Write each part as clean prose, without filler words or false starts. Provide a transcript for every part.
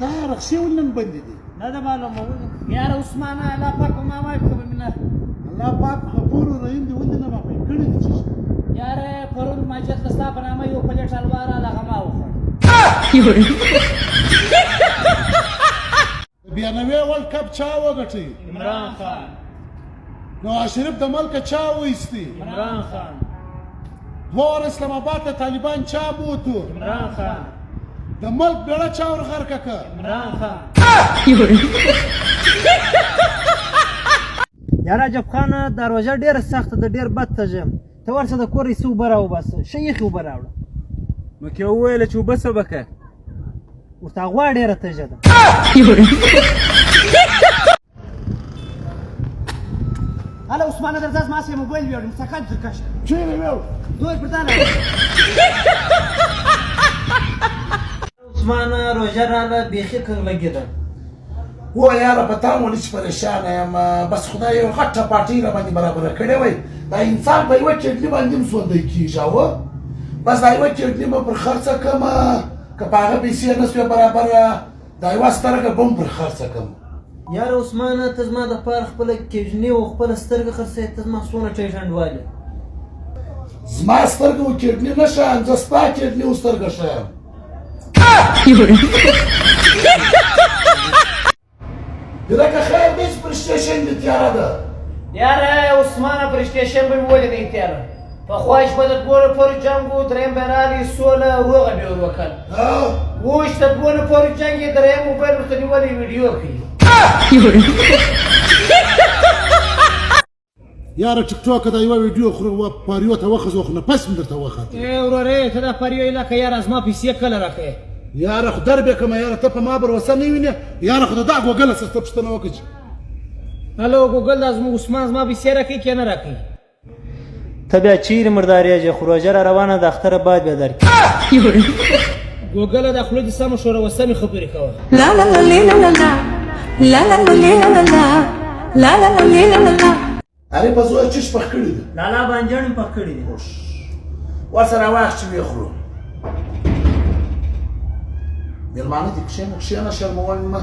دا رخصې ولې نن بندې دي؟ نه ده معلومه ولې. یاره عثمانه، الله پاک په ما معاف کړه، به مې نه. الله پاک غفور رحیم دی، ولې نه معافوي؟ کړي دي چې یاره پرون ماجت له ستا په نامه یو پلیټ حلوا راله، هغه ما وخوړ. 92 ورلډ کپ چا وګټي؟ عمران خان. نواز شریف د ملکه چا وایستی؟ عمران خان. دوه واره اسلام آباد ته طالبان چا بوتو؟ عمران خان. د ملک بیړه چا ورغرقه که؟ عمران خان. یاره عجب خان، دا روژه ډېره سخته ده، ډېر بد تږی یم. ته ورشه د کور ایسه اوبه راوباسه، ښه یخې اوبه راوړه. نو کې وویل چې اوبه څه به که؟ ورته غوا ډېره تږې ده. هله عثمانه، درځه زما سره موبایل ویاړم، سکه درکشه. چیرې ویوړ؟ دوی پر تا عثمانه، روژه راله، بیخي کنګ لګېده. و یاره، په تا مو چې پریشانه یم، بس خدای یو غټه پارټۍ را باندې برابره کړې وای. دا انسان په یوه کیډني باندې هم ژوندی کېږي، او بس دا یوه کیډني به پر خرڅه کړم، که په هغه پیسې نه سوې برابره، دا یوه سترګه به هم پر خرڅه کړم. یاره عثمانه، ته زما دپاره خپله کیډني او خپله سترګه خرڅوې، ته زما څونه ټیټ انډوال یې. زما سترګه او کیډني نه ښایم، زه ستا کیډني او سترګه ښایم. لکه خیر دی چې پر سټیشن دې تیاره ده. یاره عثمانه، پر سټیشن به مې ولې نه تیاره؟ پخوا شپه د دوو نفرو جنګ و، درېیم به راغی، سوله روغه به یې ور وکړه. اوس د دوو نفرو جنګ یې، درېیم موبایل ورته نیولی ویډیو کوي. یاره ټیک ټاک، دا یوه ویډیو خو پاریو ته وخزو، خو نه پس مې درته وخت. ای وروره، ته دا پاریو علاقه، یاره زما پیسې کله راکوې؟ یاره خو در به کومه، یاره ته په ما باروسه نه وینې؟ یاره خو دا ګوګل څه پوښتنه وکړه. هلو ګوګل، دا زموږ عثمان زما پیسې راکوي که نه راکوي؟ ته بیا چیرې مردارېږې؟ خو روژه را روانه ده، اختره بعد بیا درکړي. ګوګله، دا خوله دې سمه ښوروه، سمې خبرې کوه. لا لا لا لا لا لا لا لا لا لا لا لا لا لا لا لا لا. ارې په زوی چش پخ کړي دي؟ لالا، بانجان مې پخ کړي دي. ورسره واخ چې ویې خورو. مېلمانه دي، کښېنه کښېنه، شرموه مې مه،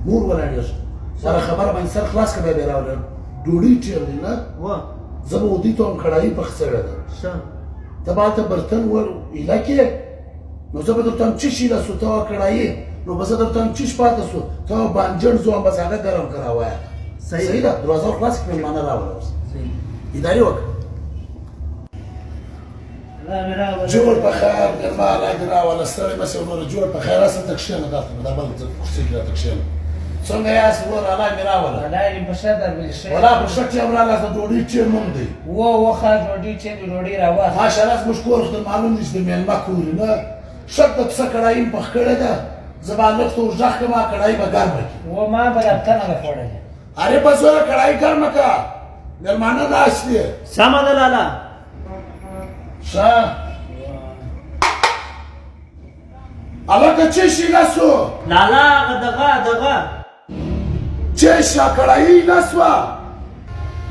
مور ولاړېږه. سره خبره باندې سر خلاص کړه، بیا به یې راولم. ډوډۍ ټیر دی نه؟ زه به ودی ته هم کړایي پخ سوې ده. ته به هلته برتن ور ایله کې، نو زه به درته هم چش ایله سو، ته وه کړایي، نو به زه درته هم چش پاته سو، ته وه بانجڼ زوم، بس هغه ګرم که راوایه. صحیح ده؟ دروازه ور خلاصه کړه، مېلمانه راوله. اوس ادارې وکړه. جوړ په خیر، مېلمه الله دې راوله. ستړی مه شې وروره، جوړ په خیر. اصل ته کښېنه، دلته دا بل کرسي کې راته کښېنه. څنګه یاست وروره؟ الله مې راوله. الله دې په ښه دربلې ښه. ولا په ښه ټیم راغلاست، د ډوډۍ ټیم هم دی. و ښه، ډوډۍ ټیم دی، ډوډۍ راواخله. ماشاءالله، زموږ کور خو معلوم دی چې د مېلمه کور وي، نه ښه د پسه کړایي مې پخ کړې ده. زه به هلک ته ورږغ کړم، کړایي به ګرمه کړي. و ما به دا تنه ده خوړلې. ارې په زوره کړایي ګرمه کړه، مېلمانه ناست دي. سمه ده لالا. ښه هلکه، څه شي لسو؟ لالا، هغه دغه دغه څه شي کړایي لسوه؟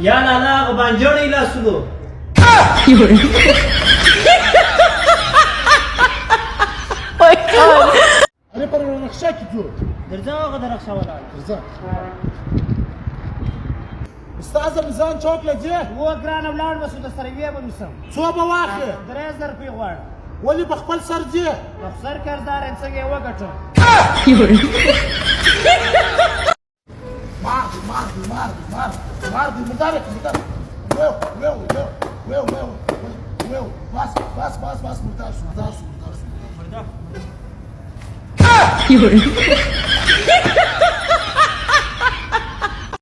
یا لالا، هغه بانجڼی لاسو. ارې پر رخصه کې ځو. درځه، هغه د رخصه ولاړ. درځه استاد، ځان چوک له ځې؟ و ګرانه، ولاړ به سو، د سره ویې به مې سم. څو به واخلې؟ 3000 روپۍ غواړم. ولې په خپل سر ځې؟ په سر قرضدار یم، څنګه یې وګټم. مار دی، مار دی، مار دی، مار مار دی، مردار کړه، مردار. ویو ویو ویو ویو ویو ویو، بس بس بس بس، مردار شو، مردار شو، مردار شو. مردار.